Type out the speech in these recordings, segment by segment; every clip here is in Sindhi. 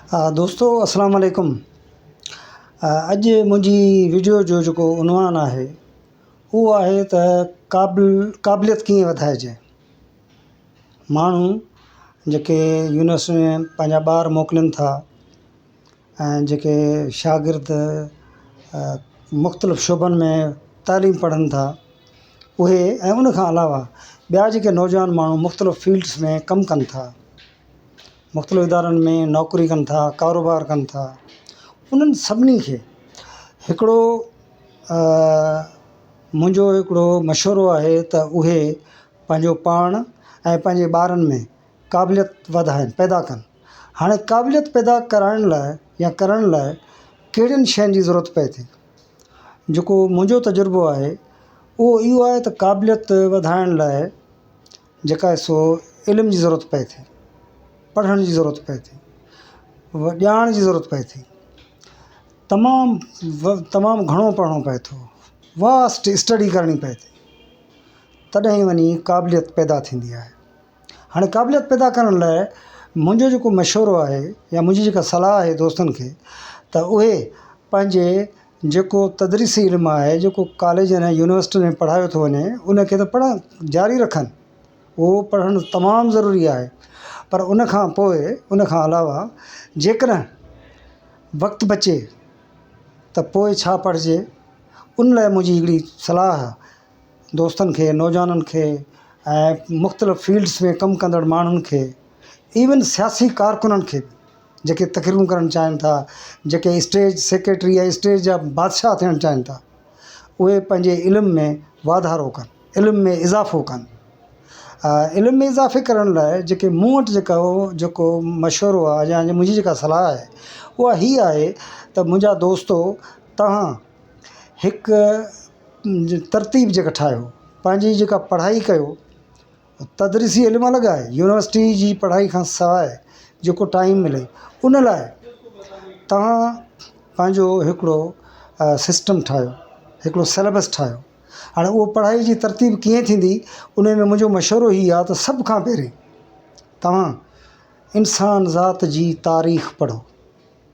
دوستو اسلام عليڪم اڄ منهنجي وڊيو جو جيڪو عنوان آهي اهو آهي ته قابل قابليت ڪيئن وڌائجي ماڻهو جيڪي يونيورسٽي ۾ پنهنجا ٻار موڪلين ٿا ۽ جيڪي شاگرد مختلف شعبن ۾ تعليم پڙهن ٿا اهي ۽ ان کان علاوه ٻيا جيڪي نوجوان ماڻهو مختلف فيلڊس ۾ ڪم ڪن ٿا مختلف ادارن ۾ نوڪري ڪن ٿا ڪاروبار ڪن ٿا انهن سڀني کي هڪڙو منهنجو هڪڙو مشورو آهي ته اهي پنهنجو پاڻ ۽ پنهنجي ٻارن ۾ قابليت وڌائين پيدا ڪن هاڻي قابليت پيدا ڪرائڻ لاءِ يا ڪرڻ لاءِ ڪهڙين شين جي ضرورت پئي ٿي جيڪو منهنجو تجربو آهي اهو اهو آهي ته قابليت وڌائڻ لاءِ جيڪا سو علم جي ضرورت پئي ٿي پڙهڻ جي ضرورت پئي ٿي ڄاڻ جي ضرورت پئي ٿي تمام تمام گهڻو پڙهڻو پئي ٿو واسٽ اسٽڊي ڪرڻي پئي ٿي تڏهن وڃي قابليت پيدا ٿيندي آهي هاڻي قابليت پيدا ڪرڻ لاءِ منهنجو جيڪو مشورو آهي يا منهنجي جيڪا صلاح آهي دوستن کي ته اهي پنهنجي جيڪو تدريسي علم آهي جيڪو ڪاليجن ۽ يونيورسٽين ۾ پڙهايو ٿو وڃي ان کي ته پڙهڻ جاري رکن اهو پڙهڻ تمام ضروري آهي پر ان کان پوءِ ان کان علاوه جيڪڏهن وقت بچي ته پوءِ ڇا پڙهجي ان لاءِ منهنجي هڪڙي صلاح دوستن کي نوجوانن کي ۽ مختلف فيلڊس ۾ ڪم ڪندڙ ماڻهن کي ايون سياسي ڪارڪنن کي به جيڪي تقريرون ڪرڻ چاهين ٿا جيڪي اسٽيج سيڪريٽري يا اسٽيج جا بادشاهه ٿيڻ چاهين ٿا اهي پنهنجي علم ۾ واڌارو ڪن علم ۾ اضافو ڪن علم ۾ اضافي ڪرڻ لاءِ جيڪي مون وٽ جيڪا هو جيڪو مشورو آهي يا منهنجي جيڪا صلاح آهي اها هيءَ آهي ته منهنجا دوستو توهان هڪ ترتيب جيڪا ٺاهيو پنهنجي جيڪا پڙهائي ڪيو تدريسي علم الڳ آهي يونيورسٽي جي پڙهائي کان سواءِ جيڪو ٽائيم ملي ان لاءِ توهان پنهنجو هڪڙو سسٽم ٺاهيو هڪڙو سليبس ٺاهيو هاڻي اهو پڙهائي جي ترتيب ڪيئن ٿيندي ان ۾ منهنجو مشورو هيءُ آهي ته سڀ کان پهرين توهان انسان ذات جي تاريخ پڙهو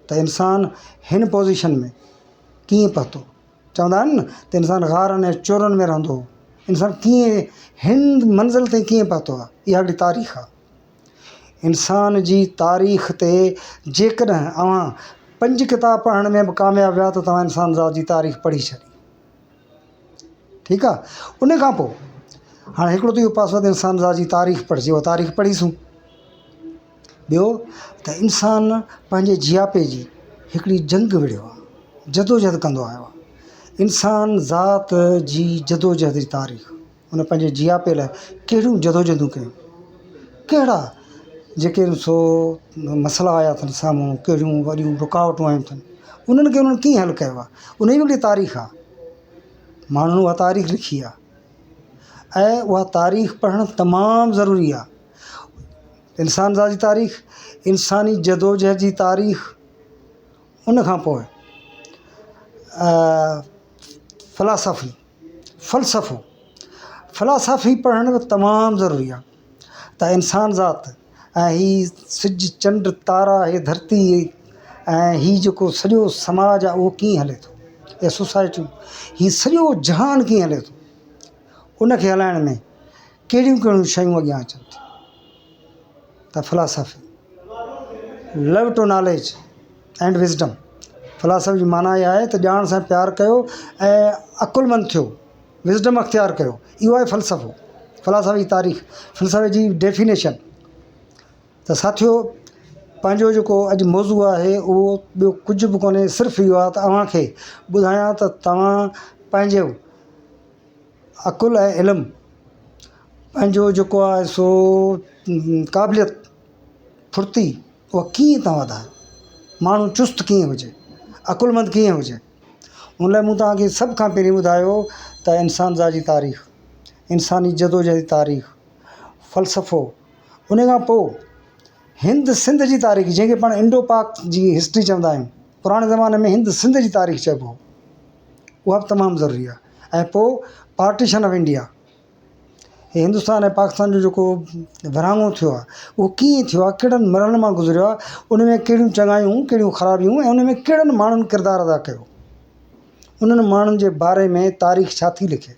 ته انسان هن پوزيشن ۾ ڪيئن پهتو چوندا آهن نه ته انسان غارن ۽ چورن ۾ رهندو هو. انسان ڪيئن هن منزل تائين ڪيئن پهتو آهي اها هڪڙي تاريخ آهي. انسان جي تاريخ تي جيڪڏهن اوهان پنج ڪتاب پڙهڻ ۾ به ڪامياب ويا ته توهان انسان ذات جي تاريخ پڙهي ڇڏي. ٺيڪ آهي ان کان پوءِ هاڻي هڪڙو ته اهو پاسو آهي ته انسان ذات جي تاريخ پڙهجي اها تاريخ پڙهيسون. ٻيو ته انسان پنهنجي جياپي جي هڪڙي جنگ وڙهيو آهي، جدوجهد ڪندو آيو آهي. انسان ذات جي جدوجهد جي تاريخ ان پنهنجي جياپي لاءِ ڪهڙيون جدوجهدون ڪيون، ڪهڙا جيڪي سو مسئلا آيا اٿن سامهون، ڪهڙيون وڏيون رڪاوٽون آيون اٿن، انهن کي انهن ڪيئن حل ڪيو آهي، ان جي به هڪڙي تاريخ آهي. ماڻهن اها تاريخ لکي آهي ۽ اها تاريخ پڙهڻ تمام ضروري آهي. انسان ذات جي تاريخ، انساني جدوجهد جي تاريخ، ان کان پوءِ فلاسافي، فلسفو، فلاسافي پڙهڻ به تمام ضروري آهي ته انسان ذات ۽ هي سج چنڊ تارا هي ڌرتي ۽ هي جيڪو سڄو سماج آهي اهو ڪيئن هلي ٿو يا سوسائٽيون هي سڄو جهان ڪيئن هلي ٿو ان کي هلائڻ ۾ ڪهڙيون ڪهڙيون شيون اڳيان اچن ٿيون ته philosophy love to knowledge and wisdom philosophy جي معنيٰ اها آهي ته ڄاڻ سان پيار ڪيو ۽ عقلمند ٿيو وزڊم اختيار ڪيو اهو آهي فلسفو فلاسافي جي تاريخ فلسفي جي ڊيفينيشن ته ساٿيو پنهنجو جيڪو اڄ موضوع آهي اهو ٻيو ڪجهه به ڪونهي صرف اهو آهي ته اوهان کي ٻڌايان ته توهان پنهنجو عقل ۽ علم پنهنجو جيڪو آهي سو قابليت ڦرتي اها ڪيئن توهان وڌايو ماڻهو چست ڪيئن هجي عقلمند ڪيئن هجي ان لاءِ مون توهان کي سڀ کان پهرين ٻڌايو ته انسان ذات جي تاريخ انساني جدوجهد جي تاريخ فلسفو ان کان پوءِ هند سنڌ جي تاريخ جنهن کي پاڻ انڊو پاڪ جي هسٽري چوندا آهيون پراڻي زماني ۾ هند سنڌ جي تاريخ چئبو هو اها به تمام ضروري آهي ۽ پوءِ پارٽيشن آف انڊيا. هي هندستان ۽ پاڪستان جو جيڪو ورهاڱو ٿيو آهي اهو ڪيئن ٿيو آهي ڪهڙن مرحلن مان گذريو آهي ان ۾ ڪهڙيون چڱايون ڪهڙيون خرابيون ۽ ان ۾ ڪهڙن ماڻهن ڪردار ادا ڪيو انهن ماڻهن جي باري ۾ تاريخ ڇا ٿي لکي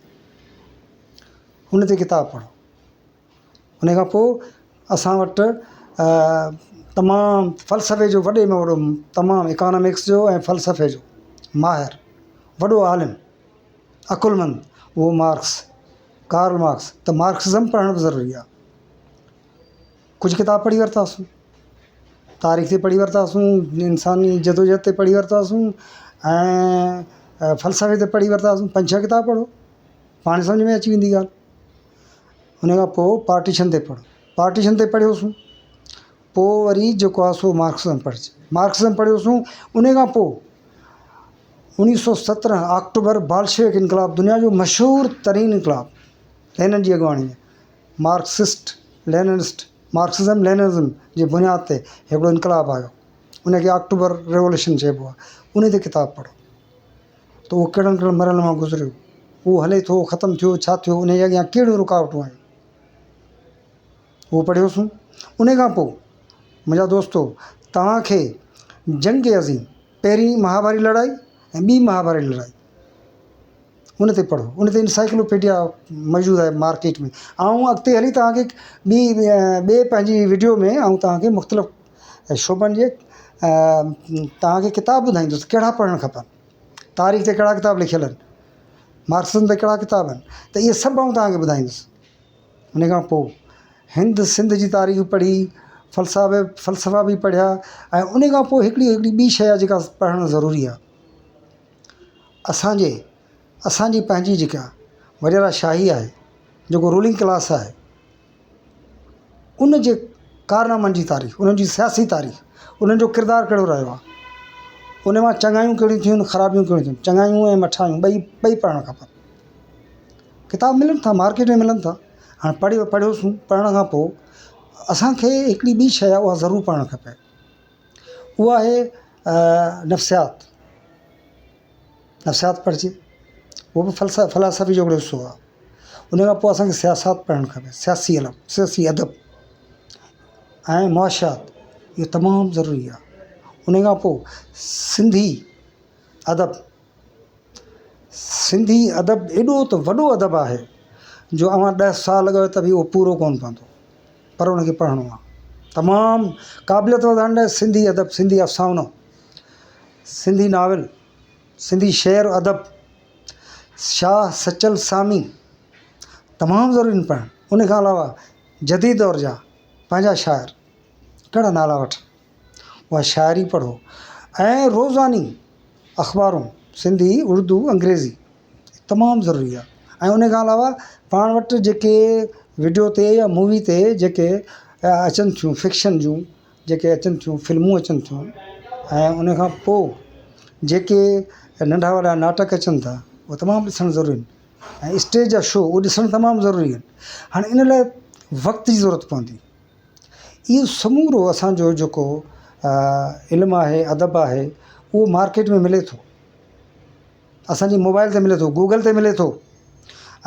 ان تي ڪتاب پڙهو. ان کان پوءِ اسان وٽ تمام فلسفي جو وڏي ۾ وڏو تمام اڪانامڪس جو ۽ فلسفي جو ماهر وڏو عالم عقلمند اهو مارڪس ڪارل مارڪس ته مارڪسزم پڙهڻ به ضروري آهي. ڪجهه ڪتاب پڙهي ورتاسون تاريخ تي پڙهي ورتاسون انساني جدوجهد تي پڙهي ورتاسون ۽ فلسفي تي پڙهي ورتاسون پنج ڇهه ڪتاب پڙهو پاڻ سمجهه ۾ اچي ويندي ڳالهه. ان کان پوءِ پارٽيشن تي پڙهو پارٽيشن تي پڙهيوسون پوءِ وري جيڪو آهي سو مارڪسزم پڙهجي مارڪسزم پڙهيوسون ان کان پوءِ اڻويهه سؤ سترهن آڪٽوبر بالشيوڪ انقلاب دنيا جو مشهور ترين انقلاب لينن جي اڳواڻي ۾ مارڪسسٽ ليننسٽ مارڪسزم ليننزم جي بنياد تي هڪڙو انقلاب آيو ان کي آڪٽوبر ريووليوشن چئبو آهي ان تي ڪتاب پڙهو. ته اهو ڪهڙن ڪهڙن مرحلن مان گذريو، اهو هلي ٿو، ختم ٿيو، ڇا ٿيو، ان جي اڳيان ڪهڙيون رڪاوٽون آيون، اهو پڙهيوسون. ان کان پوءِ منهنجا دوستو توهان کي جنگ عظيم پهرين مهاڀاري لڙائي ۽ ٻي مهاڀاري لڙائي ان تي پڙهو، ان تي انسائيڪلوپيڊيا موجود آهي مارڪيٽ ۾. آئون اڳتي هلي توهان کي ٻي ٻئي پنهنجي وڊيو ۾ آئون توهان کي مختلف شعبن جي توهان کي ڪتاب ٻڌائيندس ڪهڙا پڙهڻ کپن. تاريخ تي ڪهڙا ڪتاب لکيل آهن، مارڪسزم تي ڪهڙا ڪتاب آهن ته اهي سڀ آئون توهان کي ٻڌائيندس. ان کان پوءِ هند سنڌ جي تاريخ پڙهي فلسفا به فلسفا به پڙهيا ۽ ان کان پوءِ هڪڙي هڪڙي ٻي شيءِ آهي جيڪا پڙهڻ ضروري آهي. اسان جي اسان جي پنهنجي جيڪا وڏيرا شاهي آهي جيڪو رولنگ ڪلاس آهي ان جي ڪارنامن جي تاريخ، انهن جي سياسي تاريخ، انهن جو ڪردار ڪهڙو رهيو آهي، ان مان چڱايون ڪهڙيون ٿيون خرابيون ڪهڙيون ٿيون، چڱايون ۽ مٺايون ٻئي ٻئي پڙهڻ کپن. ڪتاب ملن ٿا مارڪيٽ ۾ ملن ٿا هاڻي پڙهيو پڙهيوسون پڙهڻ کان پوءِ اسان کي هڪڙي ٻي شيءِ آهي اها ضرور پڙهڻ کپي اها آهي نفسيات. نفسيات پڙهجي اهو به فلسفي جو هڪڙو حصو آهي. ان کان پوءِ اسان کي سياست پڙهڻ کپي سياسي علم سياسي ادب ۽ معاشيات اهو تمام ضروري آهي. ان کان پوءِ سنڌي ادب سنڌي ادب ايڏو ته وڏو ادب آهي جو اوهان ڏهه سال لڳايو ته به اهو پورو ڪونه پوندو پر ان کي پڙهڻو آهي تمام قابليت وڌائڻ لاءِ سنڌي ادب سنڌي افسانو سنڌي ناول سنڌي شعر و ادب شاهه سچل سامي تمام ضروري آهن پڙهڻ. ان کان علاوه جديد دور جا پنهنجا شاعر ڪهڙا نالا وٺ اها شاعري پڙهو ۽ روزاني اخبارون سنڌي اردو انگريزي تمام ضروري آهي ۽ ان کان علاوه پاڻ وٽ جيڪي وڊيو تي يا مووي تي جيڪي اچن ٿيون فڪشن جون جيڪي اچن ٿيون فلمون اچن ٿيون ۽ ان کان پوءِ جيڪي ننڍا وڏا ناٽڪ اچن ٿا اهي تمام ڏسڻ ضروري آهن ۽ اسٽيج جا شو اهي ڏسڻ تمام ضروري آهن هاڻي ان لاءِ وقت جي ضرورت پوندي اهو سمورو اسان جو جيڪو علم آهي ادب آهي اهو مارڪيٽ ۾ ملي ٿو اسان جي موبائل تي ملي ٿو گوگل تي ملي ٿو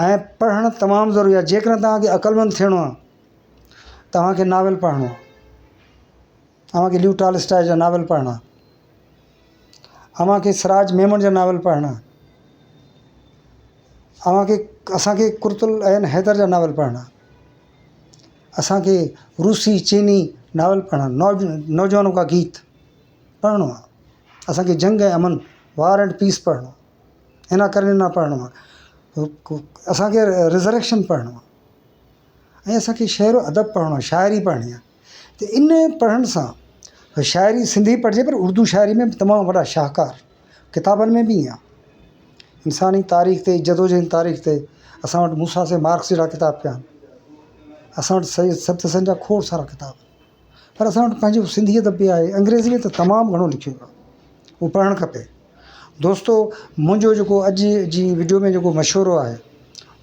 ۽ پڙهڻ تمام ضروري آهي جيڪڏهن توهان کي عقلمند ٿيڻو آهي توهان کي ناول پڙهڻو آهي اوهان کي ليو ٽالسٽاءِ جا ناول پڙهڻا اوهان کي سراج ميمڻ جا ناول پڙهڻا اوهان کي اسان کي قرت العين حيدر جا ناول پڙهڻا اسان کي روسي چيني ناول پڙهڻا نوجوانون ڪا گيت پڙهڻو آهي اسان کي جنگ ۽ امن وار اينڊ پيس پڙهڻو آهي اينا ڪرينينا پڙهڻو آهي اسان کي ريزريڪشن پڙهڻو آهي ۽ اسان کي شعر و ادب پڙهڻو آهي شاعري پڙهڻي آهي ته ان پڙهڻ سان شاعري سنڌي پڙهجي پر اردو شاعري ۾ به تمام وڏا شاهڪار ڪتابن ۾ به ائين آهي انساني تاريخ تي جدوجهد جي تاريخ تي اسان وٽ موسيٰ سي مارڪس جهڙا ڪتاب پيا آهن اسان وٽ سيد سبط حسين جا کوڙ سارا ڪتاب پر اسان وٽ پنهنجو سنڌي ادب به آهي انگريزي ۾ ته تمام گهڻو لکيو ويو آهي اهو پڙهڻ کپي دوستو منهنجو جيڪو اڄ جي وڊيو ۾ جيڪو مشورو آهي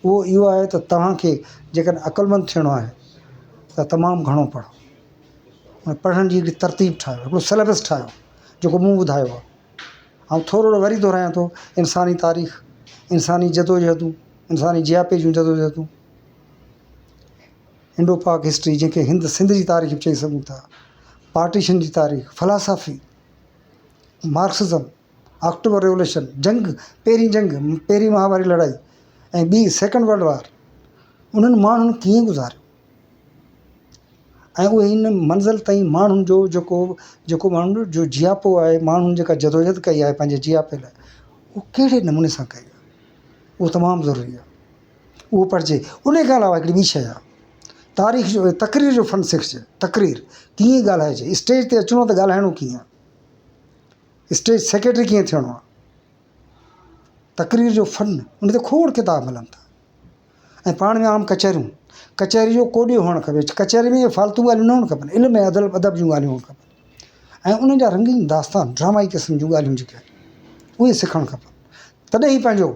اهو اهو آهي ته توهان کي جيڪڏهن عقلمند ٿيڻو آهي ته تمام گهڻو پڙهو ۽ پڙهڻ جي هڪڙي ترتيب ٺاهيو هڪڙو سليبس ٺاهيو جيڪو مون ٻڌايو آهي ۽ ٿورو وري دهرايان ٿو انساني تاريخ انساني جدوجهدون انساني جياپي جون جدوجهدون. انڊو پاڪ هسٽري جنهن کي هند سنڌ جي تاريخ به چئي سگهون ٿا، پارٽيشن جي تاريخ، فلاسافي، مارڪسزم، آڪٽوبر ريولوشن، جنگ، پهرين جنگ، پهرين مهاڀاري لڙائي ۽ ٻي سيڪنڊ ورلڊ وار انهن ماڻهن ڪيئن گذاريو ۽ اهي هن منزل تائين ماڻهن جو جيڪو جيڪو ماڻهن جو جياپو آهي ماڻهن جيڪا جدوجهد ڪئي آهي پنهنجي جياپي لاء اهو ڪهڙي نموني سان ڪئي آهي اهو تمام ضروري آهي اهو پڙهجي ان کان علاوه هڪڙي ٻي شيء آهي تاريخ جو تقرير جو فن سکجي تقرير ڪيئن ڳالهائجي اسٽيج تي اچڻو آهي ته ڳالهائڻو ڪيئن آهي اسٽيج سيڪريٽري ڪيئن ٿيڻو آهي تقرير جو فن ان تي کوڙ ڪتاب ملن ٿا ۽ پاڻ ۾ عام ڪچهريون ڪچهري جو ڪوڏيو هئڻ کپي ڪچهري ۾ فالتو ڳالهيون نه هئڻ کپن علم ۽ ادب ادب جون ڳالهيون هئڻ کپن ۽ انهن جا رنگين داستان ڊرامائي قسم جون ڳالهيون جيڪي آهن اهي سکڻ کپن تڏهن ئي پنهنجو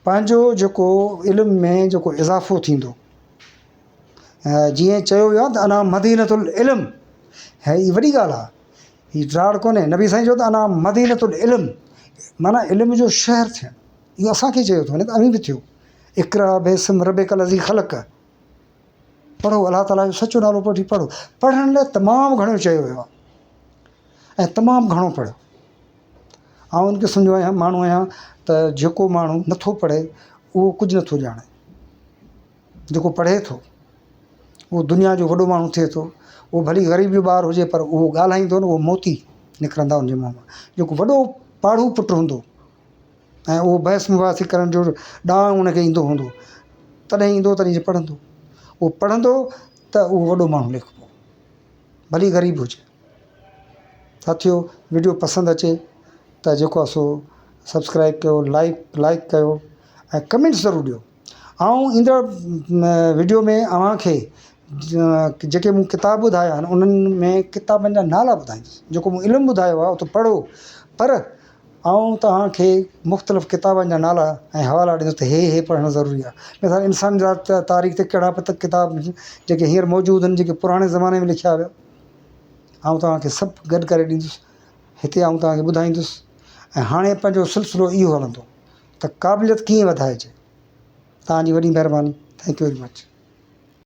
پنهنجو جيڪو علم ۾ جيڪو اضافو ٿيندو جيئن چيو ويو آهي ته انا مدينة العلم هي وڏي ڳالهه آهي هي ڊراڙ ڪونهي نبي سائين چيو ته انا مدينة العلم معنيٰ علم جو شهر ٿيڻ اهو اسان کي چيو ٿو وڃي ته اوهين به ٿيو اقرا باسم ربڪ الذي خلق پڙهو الله تعاليٰ جو سچو نالو وٺي پڙهو پڙهڻ لاء تمام گهڻو چيو ويو آهي ۽ تمام گهڻو پڙهو آئون ان قسم جو آهيان ماڻهو آهيان ته جيڪو ماڻهو نٿو پڙهي اهو ڪجهه نٿو ڄاڻي جيڪو پڙهي ٿو اهو دنيا جو وڏو ماڻهو ٿئي ٿو اهو ڀلي غريب جو ٻار هجي پر اهو ڳالهائيندو نه اهو موتي نڪرندا ان جي منهن مان جيڪو وڏو پاڙهو پٽ هوندو ۽ اهو بحث مباحثي ڪرڻ جو ڏانء ان کي ايندو هوندو تڏهن ايندو تڏهن جي پڙهندو اهو پڙهندو ته اهو وڏو ماڻهو ليکبو ڀلي غريب هجي ساٿيو وڊيو پسند اچي ته جيڪو آهي سو سبسڪرائب ڪيو لائڪ لائڪ ڪيو ۽ ڪمينٽس ضرور ڏيو آئون ايندڙ وڊيو ۾ اوهان کي جيڪي مون ڪتاب ٻڌايا آهن انهن ۾ ڪتابن جا نالا ٻڌائيندس جيڪو مون علم ٻڌايو آهي اهو ته پڙهو پر آئون توهان کي مختلف ڪتابن جا نالا ۽ حوالا ڏيندس ته هي هي پڙهڻ ضروري آهي. مثال انسان ذات تاريخ تي ڪهڙا به ڪتاب جيڪي هينئر موجود آهن جيڪي پراڻي زماني ۾ لکيا ويا آئون توهان کي سڀ گڏ ڪري ڏيندس هتي آئون توهان کي ٻڌائيندس ۽ هاڻي پنهنجو سلسلو اهو هلندو ته قابليت ڪيئن وڌائجي توهان جي وڏي مهرباني thank you very much.